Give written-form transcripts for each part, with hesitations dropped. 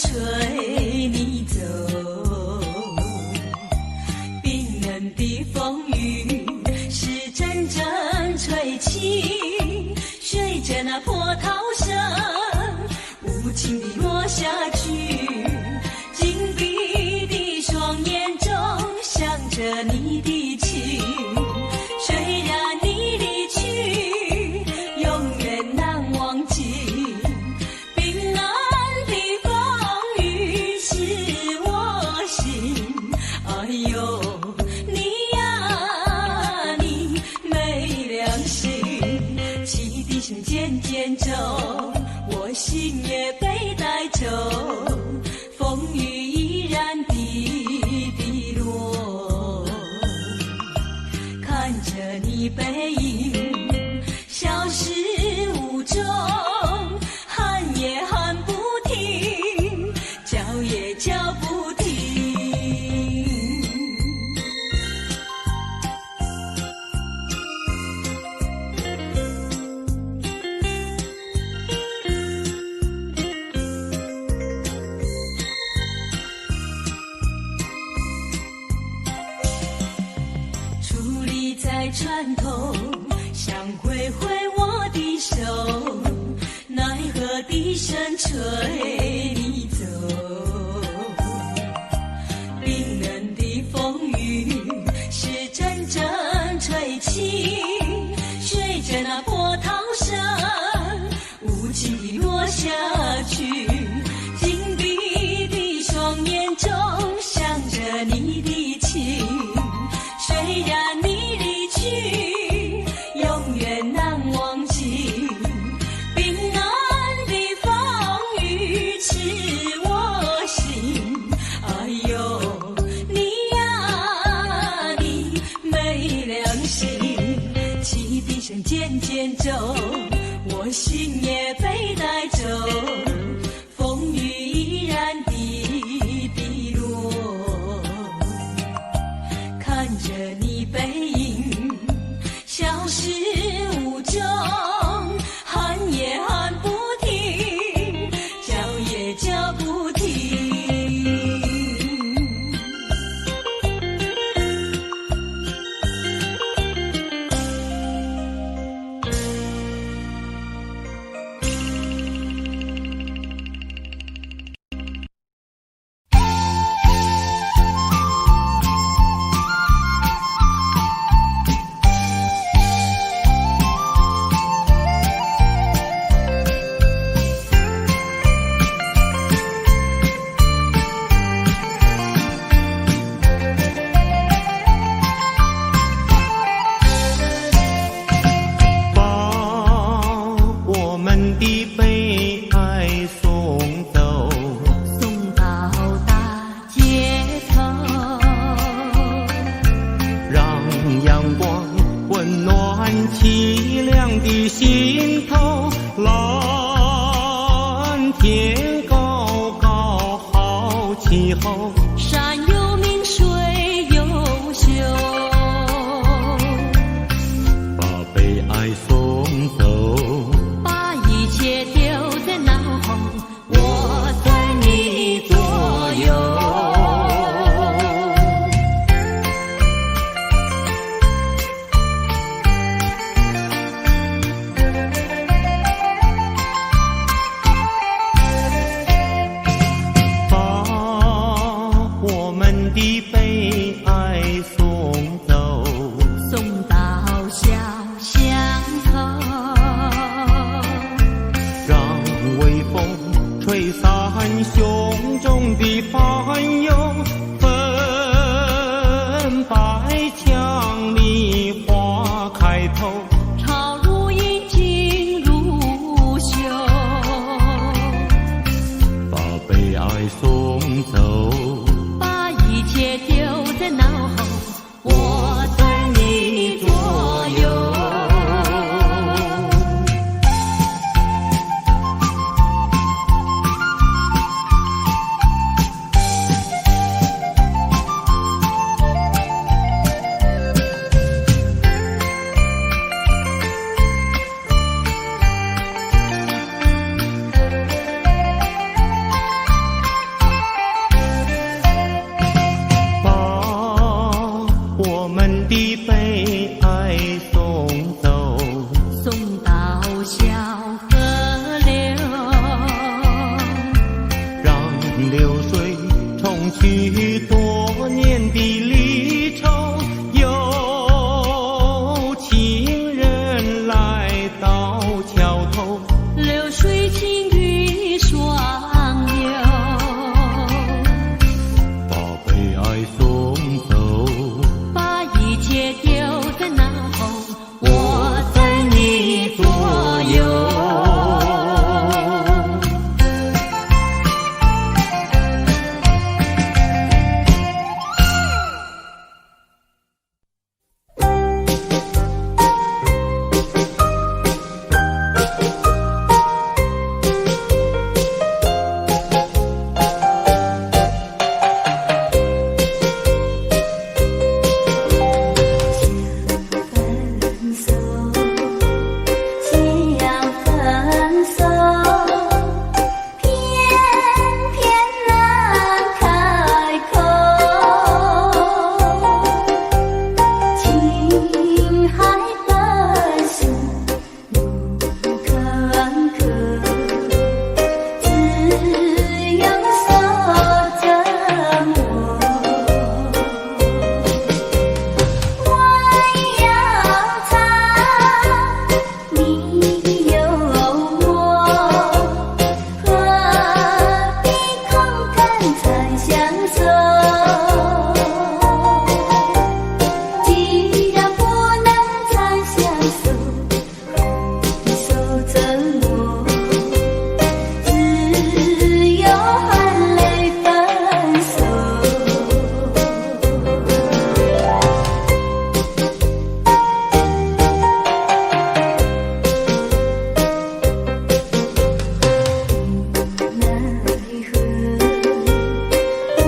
吹你走。冰冷的風雨是陣陣吹起，隨着那波濤聲無情地落下去。緊閉的雙眼中想着你的情，雖然你離去，永遠難忘記。冰冷的風雨是我心，哎呦，你呀你沒良心，汽笛聲漸漸走，我心也被帶走，風雨依然滴滴落，看着你背影消失無蹤，喊也喊不停，叫也叫不停。矗立在船頭，想揮揮我的手，奈何笛聲吹你走。冰冷的風雨是陣陣吹起，隨着那波濤聲無情地落下去。緊閉的雙眼中想着你的情，雖然你離去，永遠難忘記。冰冷的風雨刺我心，哎呦，你呀你沒良心，汽笛聲漸漸走，我心也被帶走，風雨依然滴滴落，看着你背影消失無蹤，喊也喊不停，叫也叫不停。把我們的悲哀送走，送到大街頭，讓陽光溫暖淒涼的心頭。藍天高高好氣候，山有明水有秀，把悲哀送走，把一切丟在腦後，我在你左右。把我們的悲哀送走，送到小巷口，讓微風吹散胸中的煩憂，粉白牆裡花開頭，潮如銀，錦如繡，把悲哀送走，把一切丟在腦後，我在你左右。去多年的離愁，有情人來到橋頭，流水輕語雙流，把悲哀送走，把一切丟在腦後，我在你左右。分手，想分手，偏偏難開口。情海本是路坎坷，只有受折磨。我有他，你有我，何必空談長相守？既然不能長相守，何必受折磨？只有含淚分手。無奈何，無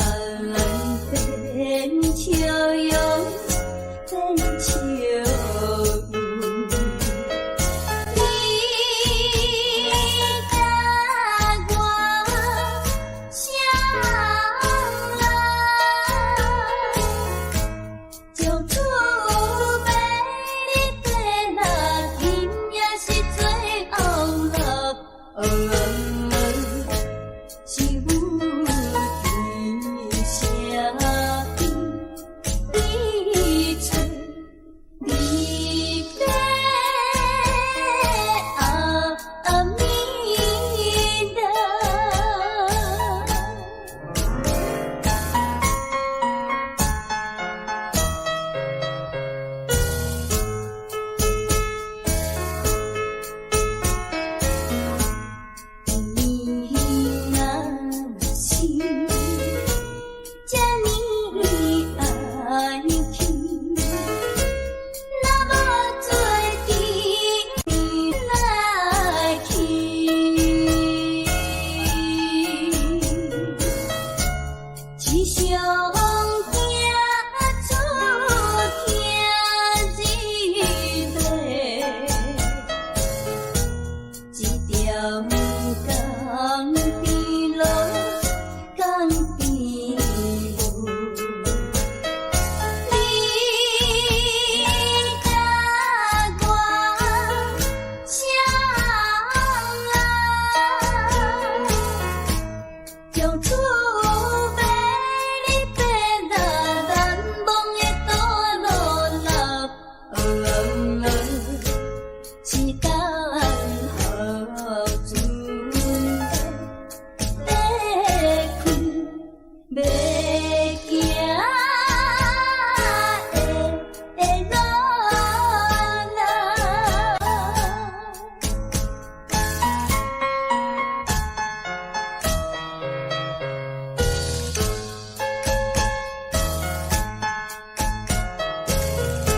變笑容，變笑容。你佮我相愛，將厝欲你爬六，天也是做後落，是有天聲你吹你爬阿彌陀。你若是這呢愛去，若無做陣來去，一雙行出行一爬，一條江邊路，江邊路。你佮我相愛，將厝欲你爬六，難忘的大路六，是等予船欲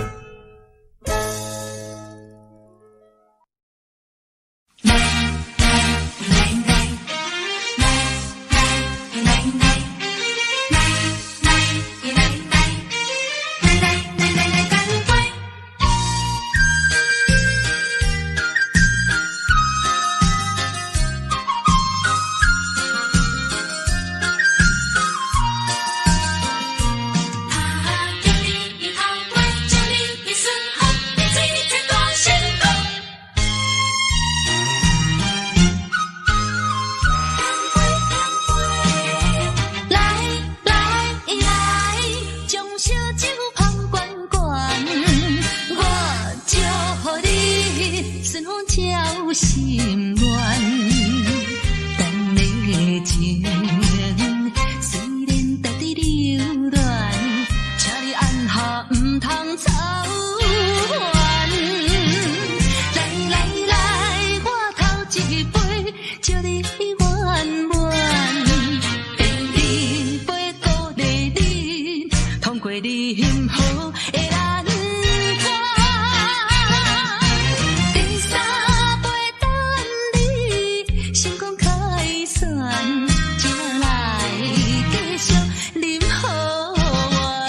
開欲行的路啦。來來來來來乾杯！啊，祝你頭粿，祝你順風，水財大成功。乾杯乾杯！來來來，將燒酒捧懸懸，我祝予你順風招心願。等的情，雖然值得留戀，請你按下毋通走遠。來來來，我頭一杯，祝你圓滿。第二杯鼓勵你，通過任何的難關。第三杯等你成功凱旋，才來繼續啉好緣。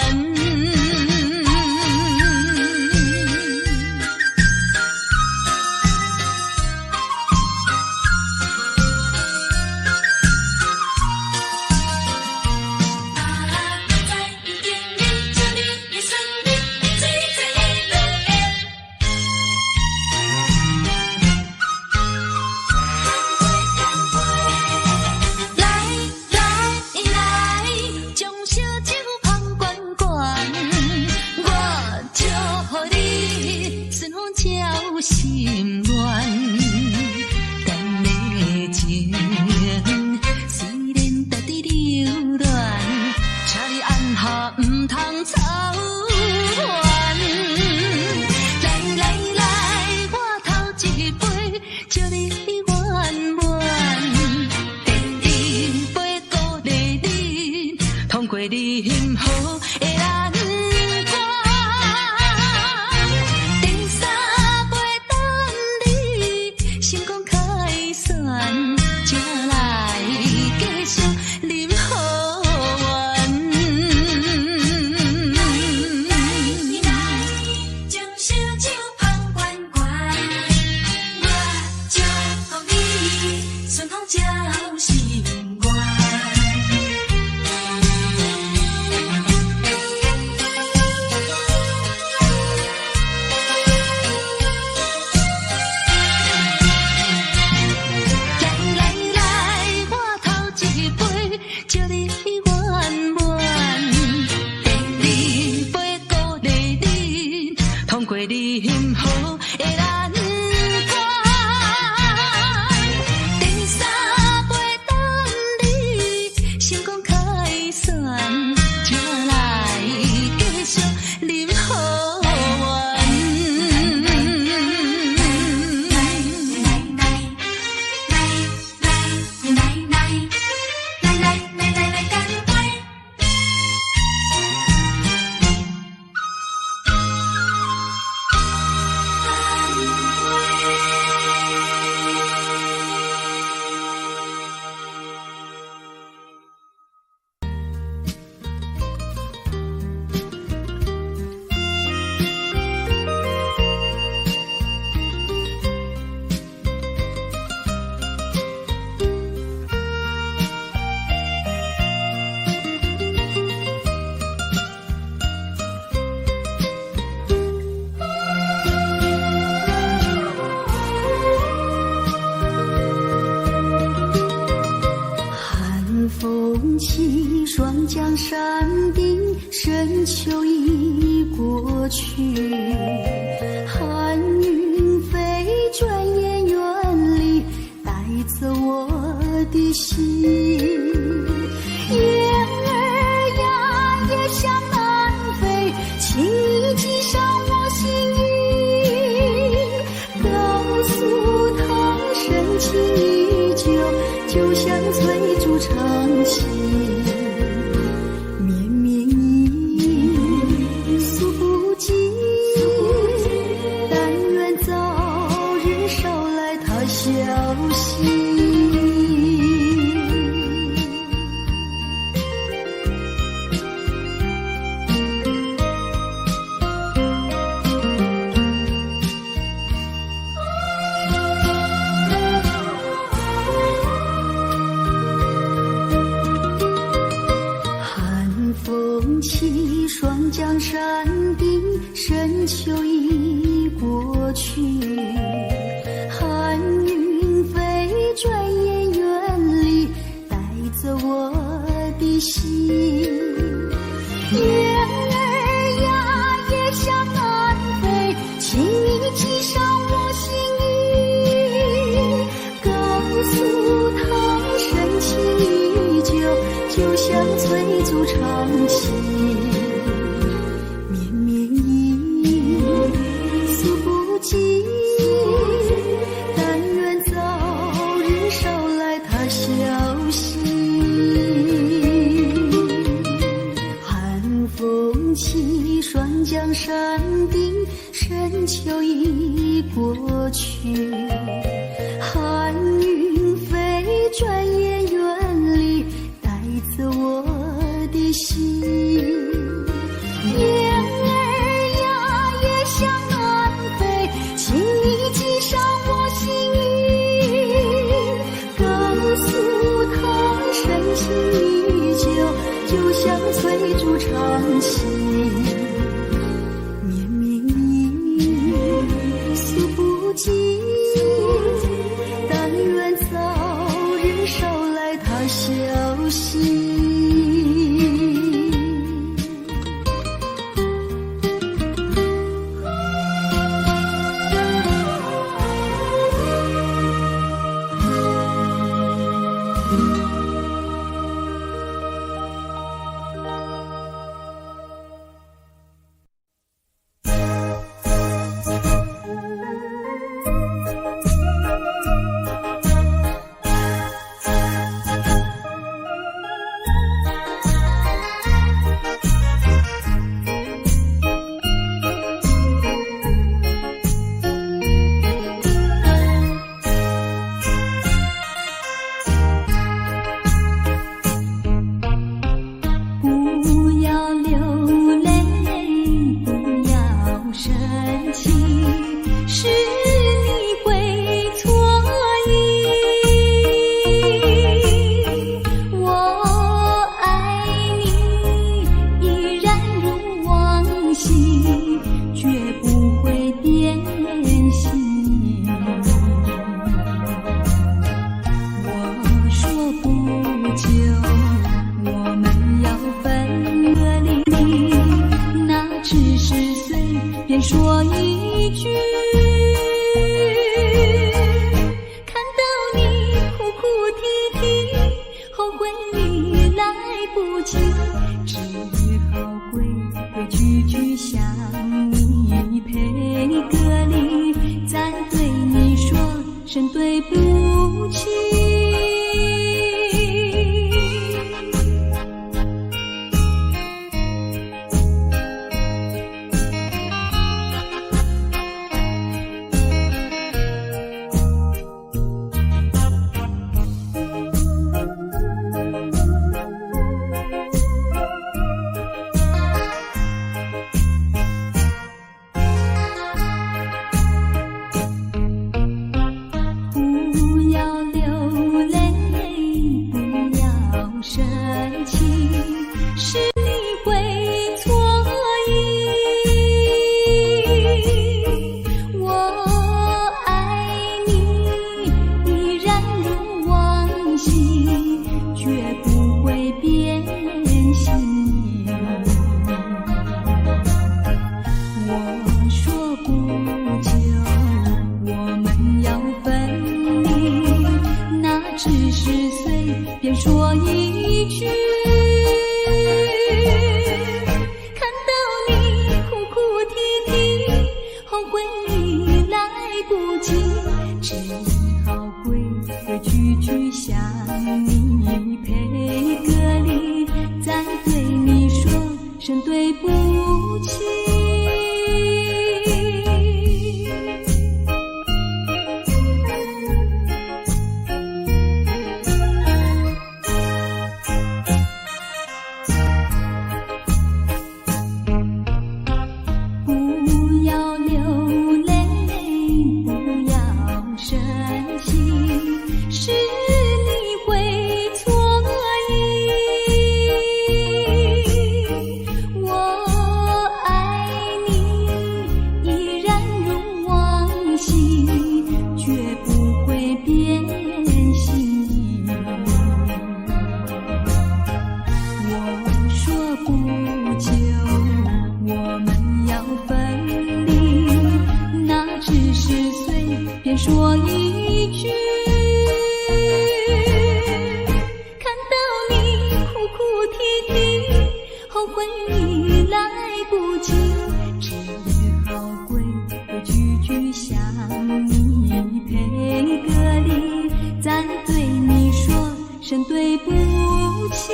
啊，在敬你，祝你順利，水財會來。乾杯乾杯！來來來，將燒酒捧懸懸，我祝予你順風招心願。等的情，雖然值得留戀，請你按下毋通走遠。來來來，我頭一杯，祝你圓滿。第二杯鼓勵你，通過任何的難關。第三杯等你成功凱旋，才來繼續啉好緣。任何的難關。第三杯等你成功凱旋，才來繼續啉好緣。來來來來來來來來來來來乾杯！乾杯！寒風起，雙江山頂，深秋已過去。寒雲飛，轉眼遠離，帶走我的心。雁兒呀，雁向南飛，請你寄上我心意，告訴他深情依舊，就像翠竹長青。綿綿意，訴不盡，但願早日捎來他消息。寒風起，雙江山頂，深秋已過去。寒雲飛，轉眼遠離，帶走我的心。雁兒呀，雁向南飛，請你寄上我心意，告訴他深情依舊，就像翠竹長青。綿綿意，訴不盡，但願早日捎來他消息。寒風起，雙江山頂，深秋已過去。寒雲飛，轉眼遠離，帶走我的心。雁兒呀，雁向南飛，請你寄上我心意，告訴他深情依舊，就像翠竹長青。綿綿意，訴不盡，但願早日捎來他消息。不要流淚，不要生氣，是你會錯意。我愛你，依然如往昔，絕不會變心。我說不久，我們要分離，那只是隨便說一是你會錯意。我愛你依然如往昔，絕不會變心意。我說不久我們要分離，那只是隨便說一句。看到你哭哭啼啼，後悔已來不及，只好規規矩矩向你賠個禮，再對你說聲對不起。不要流淚，不要生氣，是你會錯意。我愛你依然如往昔，絕不會變心意。我說不久我們要分離，那只是隨便說一句。看到你哭哭啼啼，後悔已來不及，只好規規矩矩向你賠個禮，再對你說聲對不起。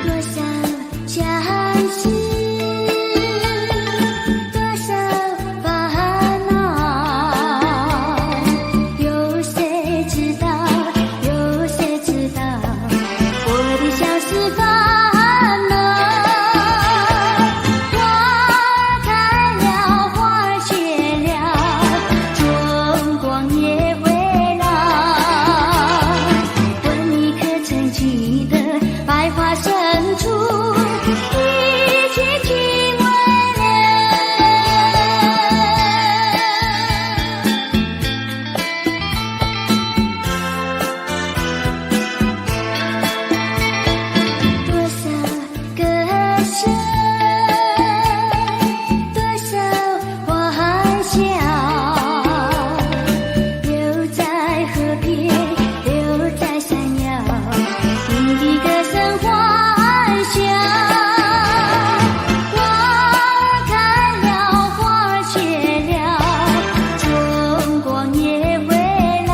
多少相思，多少煩惱，有誰知道？有誰知道我的相思煩惱？花開了，花謝了，春光也會老。問你可曾記得百花深處一曲情未了？多少歌聲，多少歡笑，留在河邊，留在山腰，你的歌聲歡笑。花開了，花謝了，春光也會老。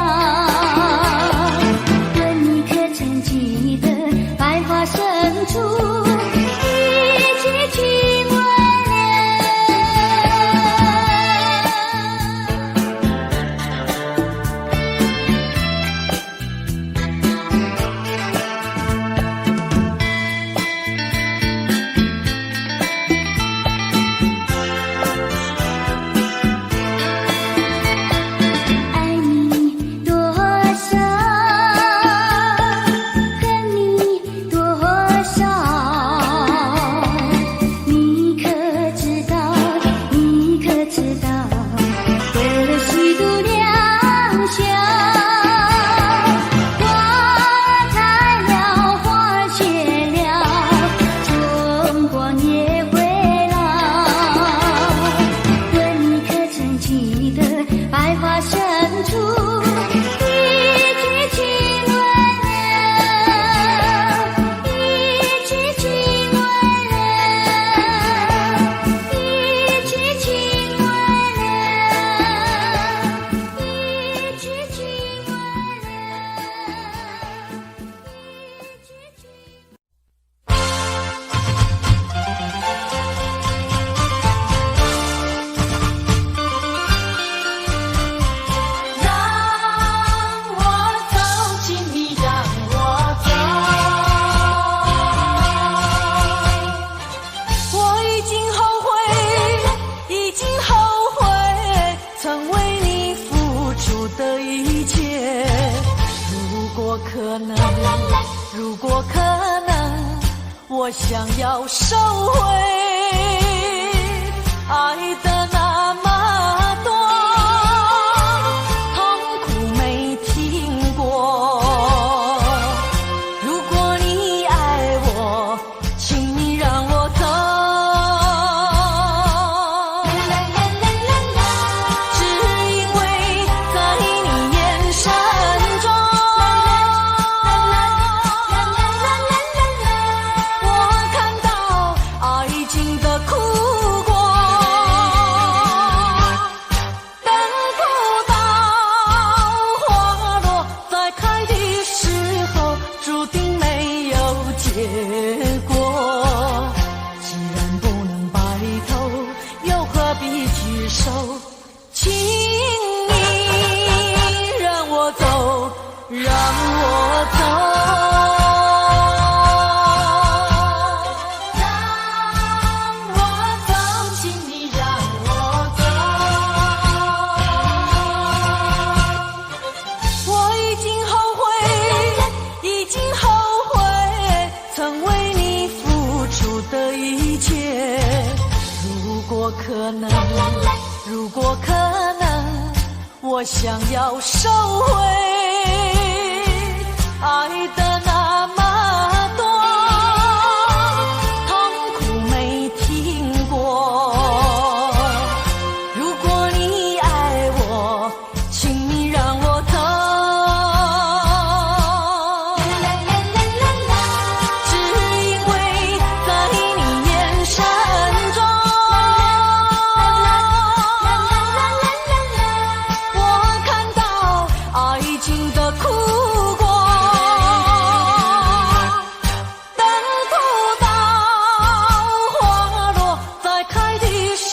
問你可曾記得百花深處一曲情未了？愛你多少，恨你多少？你可知道？你可知道？為了虛度良宵，花開了，花謝了，春光也會老。問你可曾記得百花深處一曲情未了？一曲情未了，一曲情未了。可能，如果可能，我想要收回愛的那麼多，痛苦沒停過。如果你愛我，請你讓我走。啦啦啦啦啦，只因為在你眼神中，啦啦啦啦啦啦，我看到愛情的苦果。等不到花落再開的時候，注定沒有結果。既然不能白頭，又何必聚首？請你讓我走，讓我走。讓我走，請你讓我走。我已經後悔，已經後悔，曾為你付出的一切。如果可能，如果可能，我想要收回愛的那麼多，痛苦沒停過。如果你愛我，請你讓我走。啦啦啦啦啦，只因為在你眼神中，啦啦啦啦啦，我看到愛情的苦果。等不到花落再開的時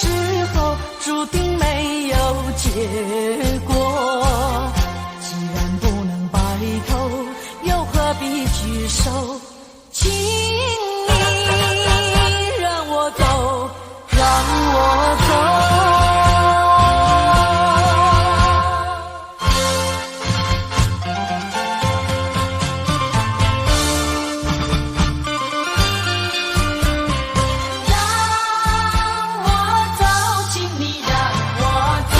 候，注定沒有結果。既然不能白頭，又何必聚首？請你讓我走，讓我走。讓我走，請你讓我走。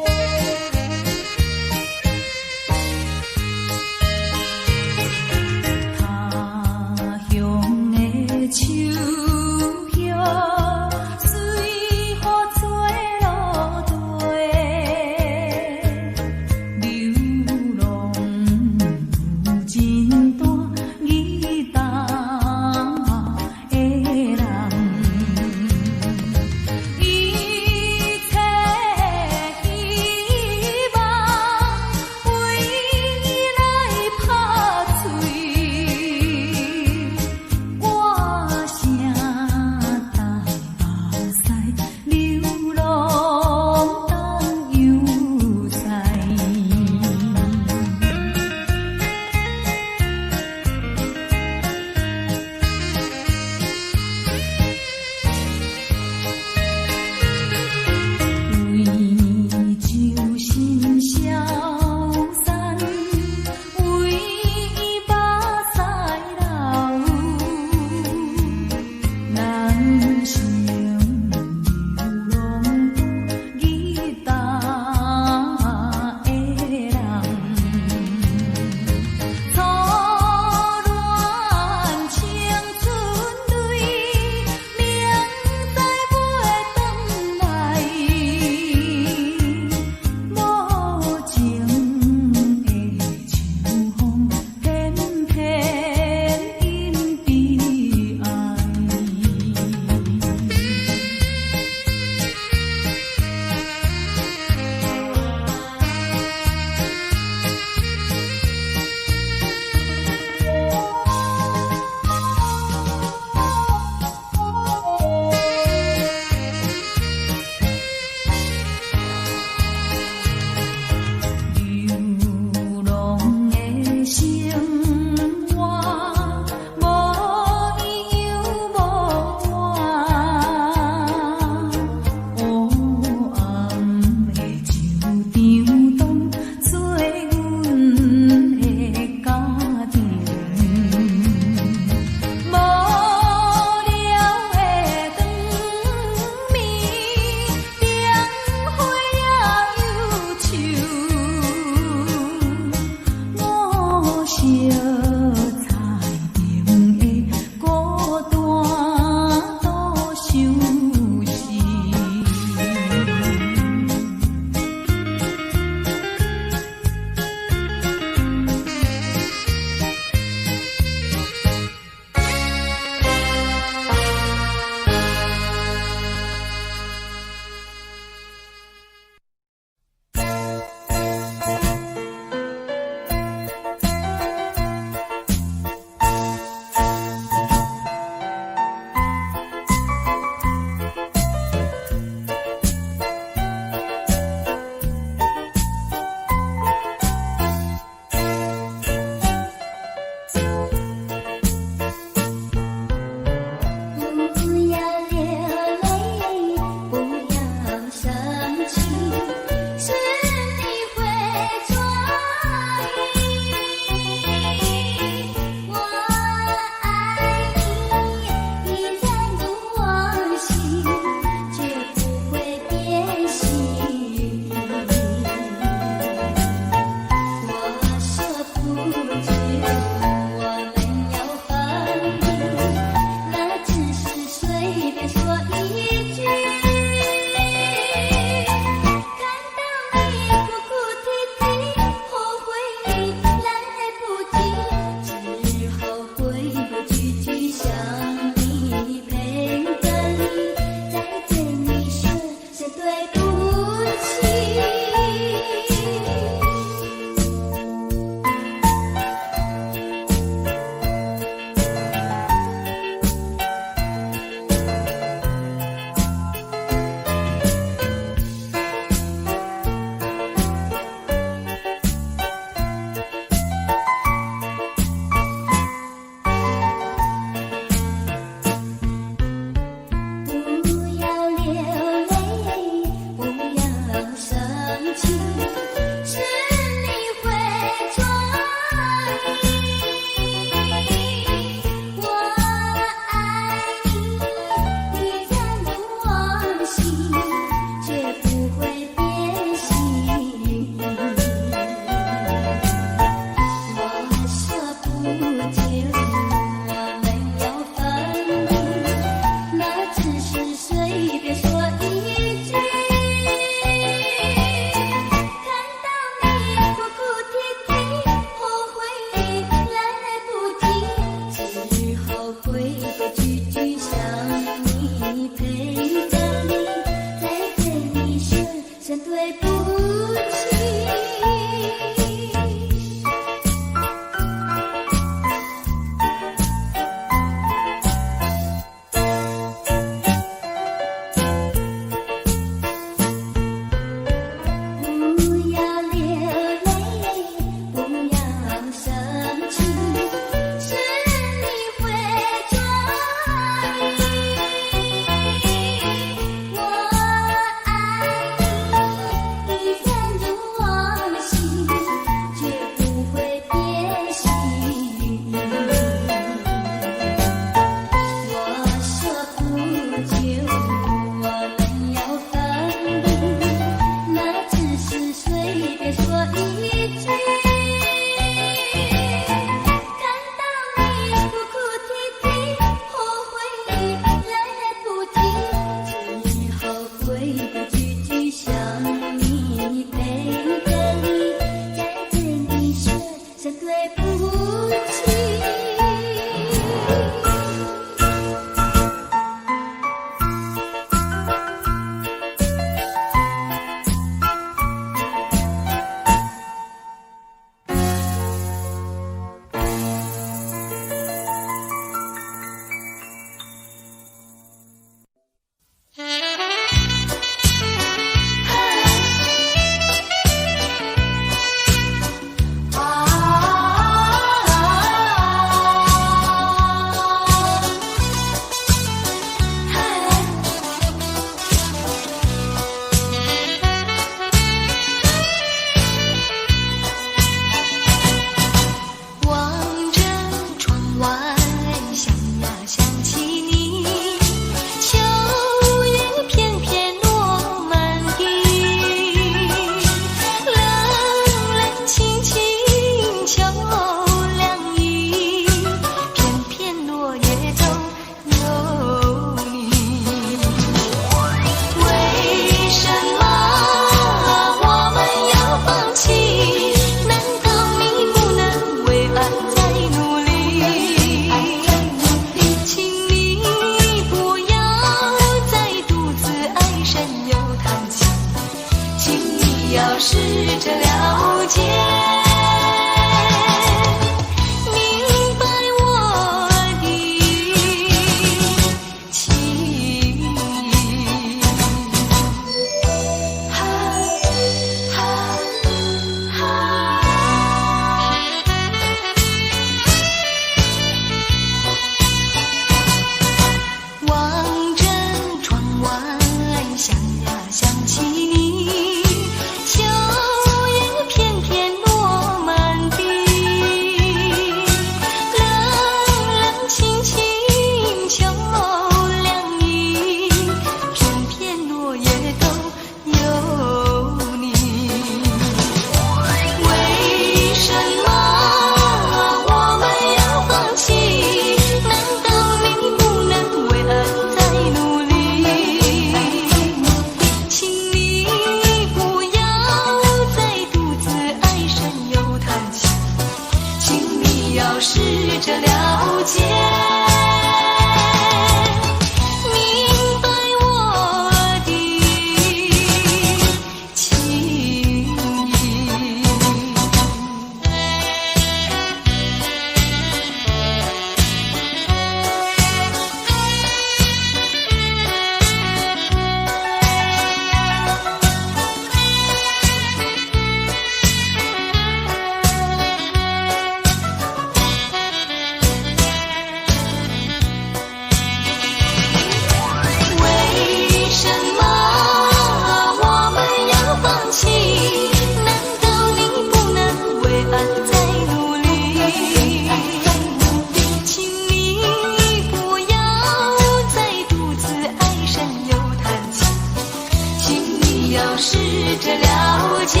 着了解，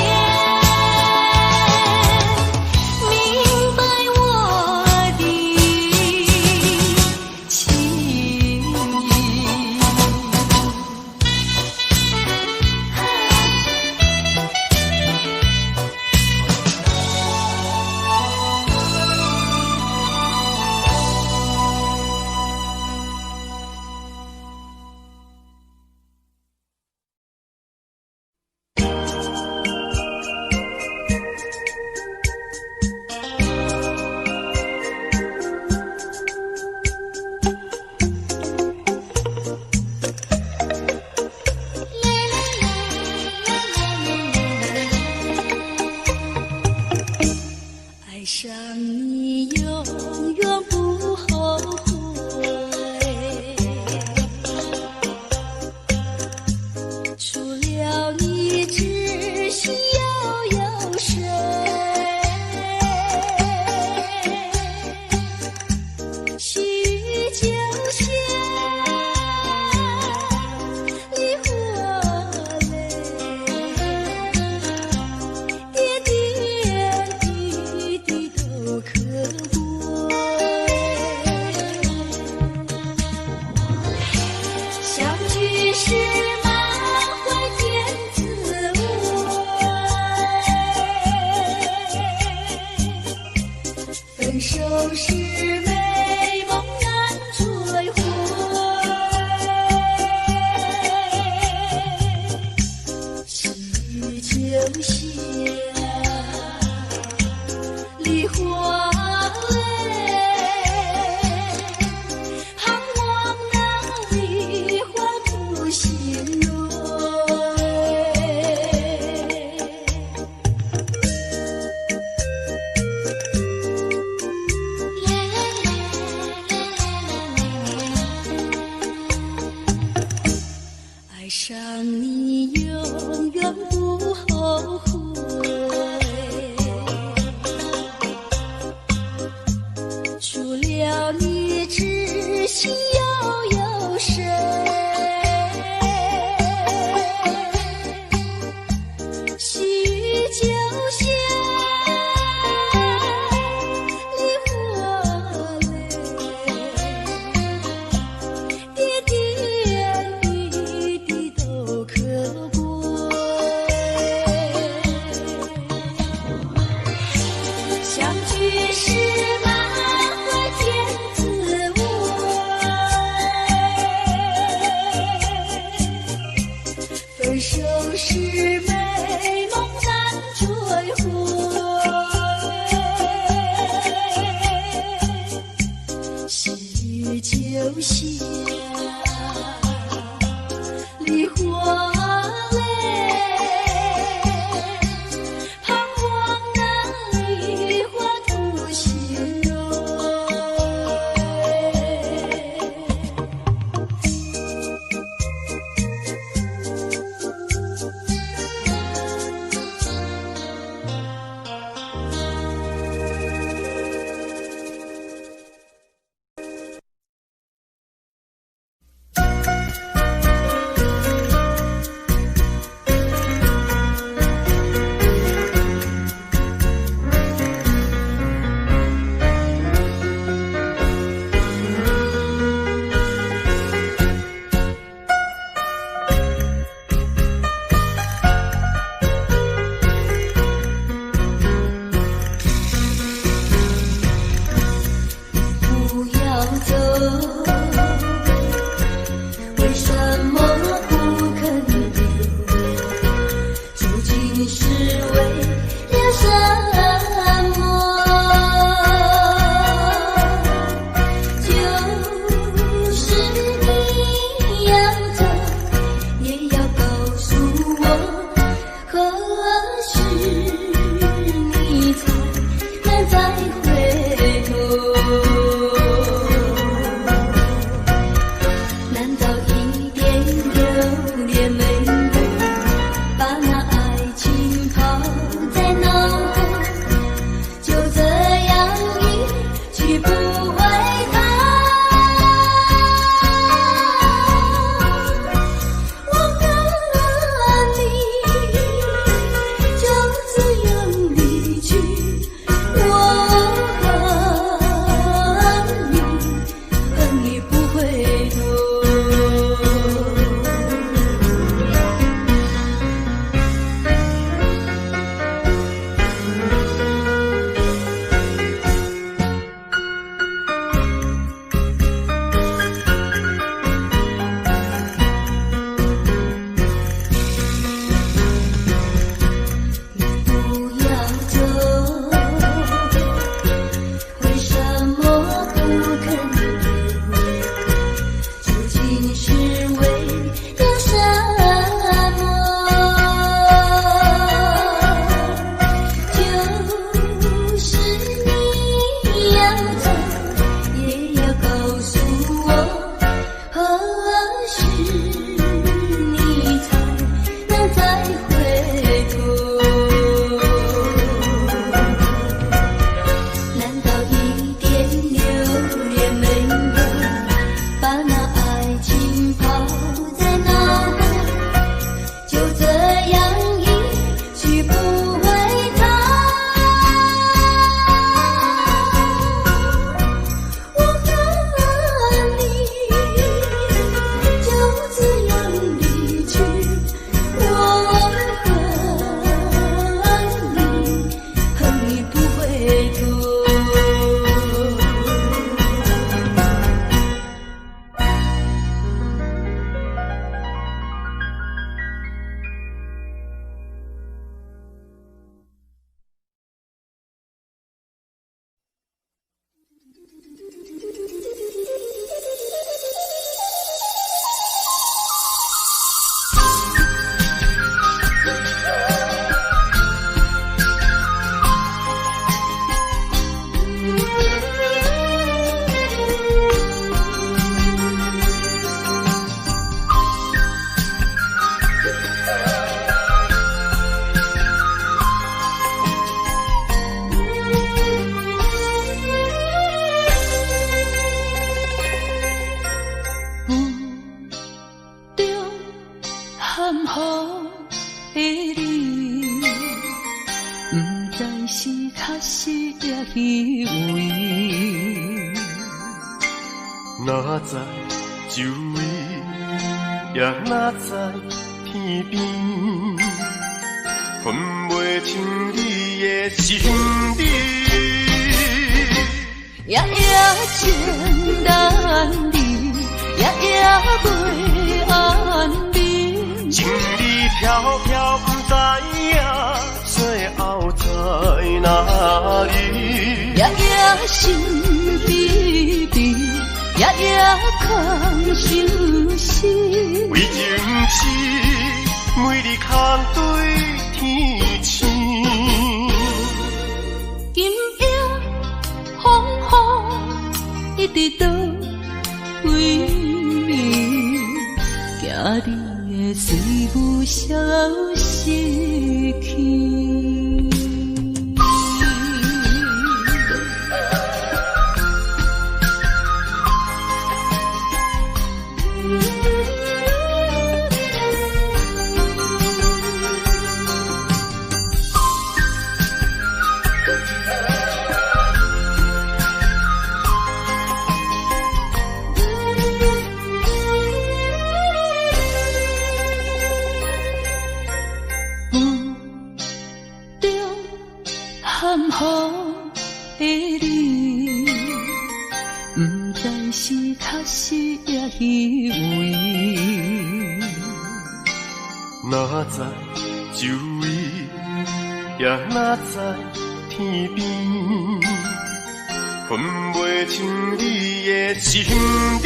明白我的情意。愛上你永遠不後悔，除了你知心又有誰？細雨就像梨花淚，點點滴滴都可貴。相聚時滿懷天滋味，分手時美夢難追回。細雨就像梨花淚，盼望那梨花吐新蕊。愛上你永遠不後悔，除了你知心又有誰？細雨就像梨花淚，點點滴滴都可貴。相聚時滿懷天滋味，分手時美夢難追回。細雨就像梨花淚，盼望那梨花吐新蕊。雨的你，毋知是確實抑虛偽。哪知周圍，也哪知天邊，分袂清你的身邊。夜夜情難離，夜夜袂安眠。情理飄飄，不知影最後在哪裡。夜夜心悲悲，夜夜空相思。為情痴，每日空對天星。今夜風雨一直倒位，驚你會隨霧消失去。霧中含雨的你，毋知是確實抑虛偽。哪知周圍，也哪知天邊，分袂清你的身邊。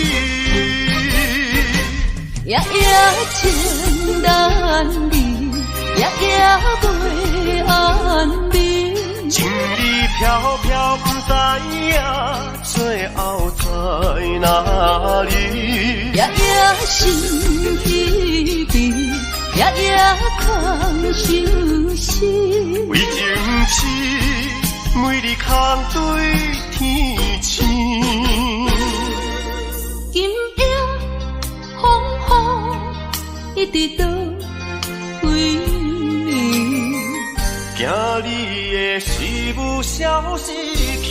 夜夜情難離，夜夜袂安眠。情理飄飄，不知影最後在哪裡。夜夜心悲悲，夜夜空相思。為情痴，每日空對天星。今夜風雨一直倒位，驚你的思霧消失去。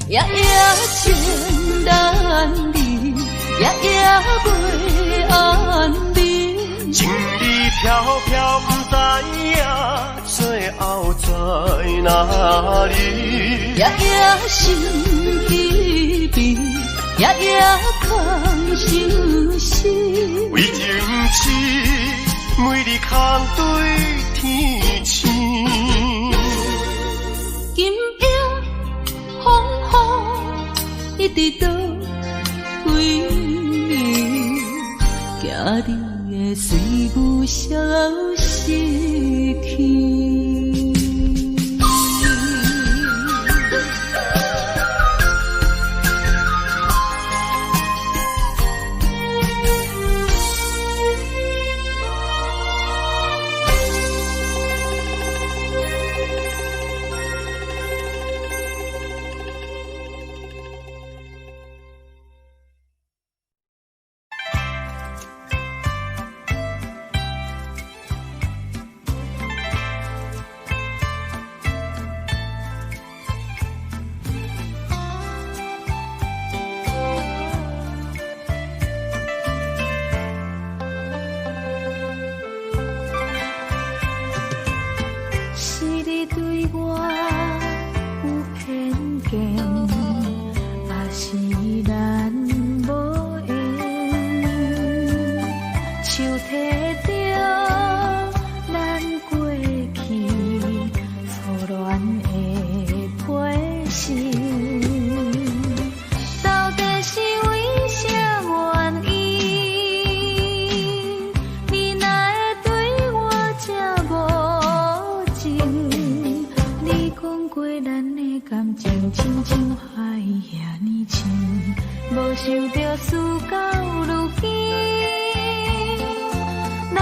夜夜情難離，夜夜袂安眠。情理飄飄，不知影最後在哪裡。夜夜心悲悲，夜夜空相思。為情痴，每日空對天星。今夜風雨一直倒位，驚你會隨霧消失去。是你對我有偏見，還是咱無緣？手提著咱過去初戀的批信，到底是為啥原因？你哪會對我這無情？你講過咱的感情親像海遐爾深，無想著事到如今，人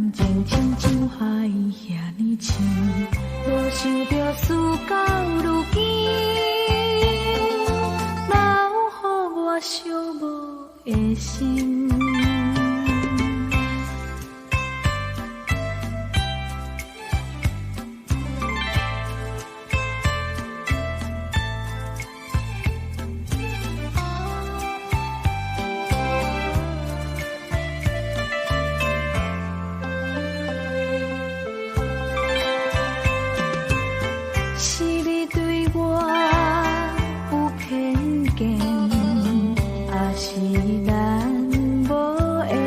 感情親像海遐爾深，無想著事到如今，留予我寂寞的心。是你對我有偏見，還是咱無緣？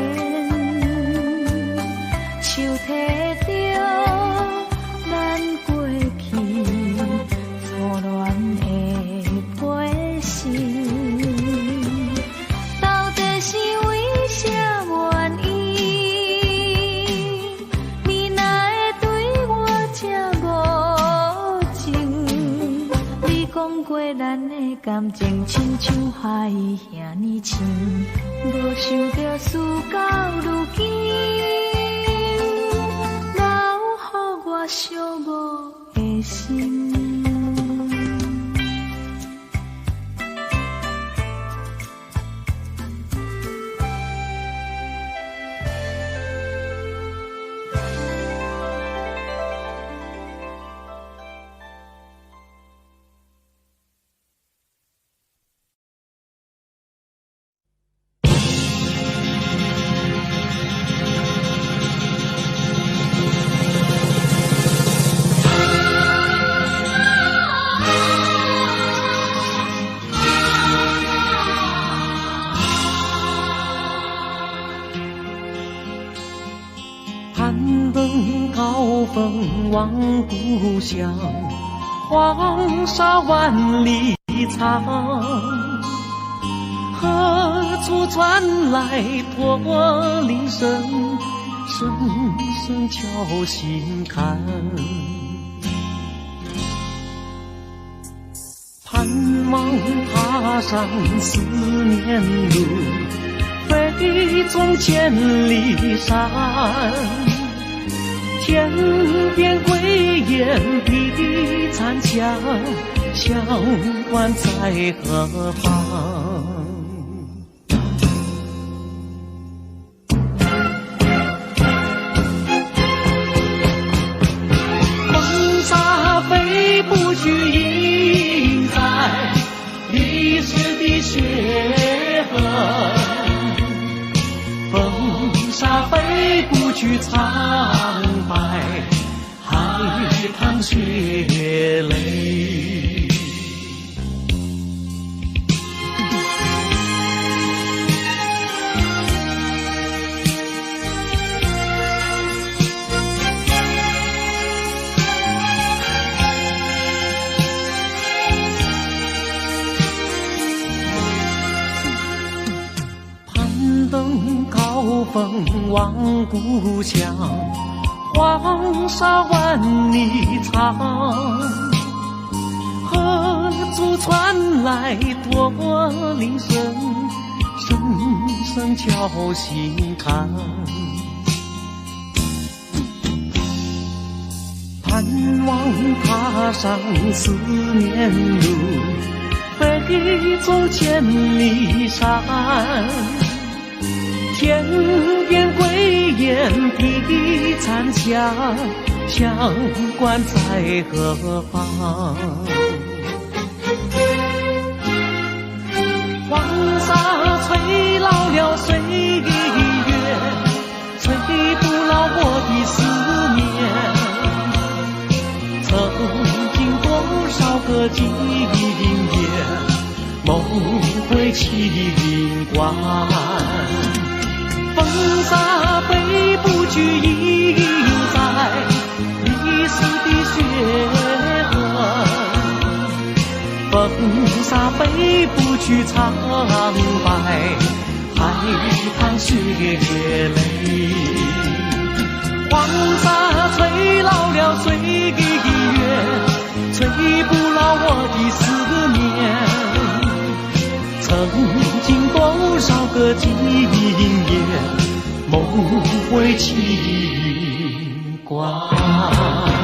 手提著咱過去初戀的批信，到底是為啥原因？你哪會對我這無情？你講過咱的感情親像海遐爾深，無想著事到如今，留予我寂寞的心。攀登高峰望故鄉，黃沙萬里長。何處傳來駝鈴聲，聲聲敲心坎。盼望踏上思念路，飛縱千里山。天邊歸雁的殘響，鄉關在何方？風沙飛不去，印在歷史的血痕。風沙飛不去，蒼白海棠血淚。攀登高峰望故鄉，黃沙萬里長。何處傳來駝鈴聲，聲聲敲心坎。盼望踏上思念路，飛走千里山。天邊歸雁的殘響，鄉關在何方？黃沙吹老了歲月，吹不老我的思念。曾經多少個今夜，夢回情關。風沙飛不去，印在歷史的血痕。風沙飛不去，蒼白海棠血淚。黃沙吹老了歲月，吹不老我的思念。曾經多少個今夜，夢回情。懸。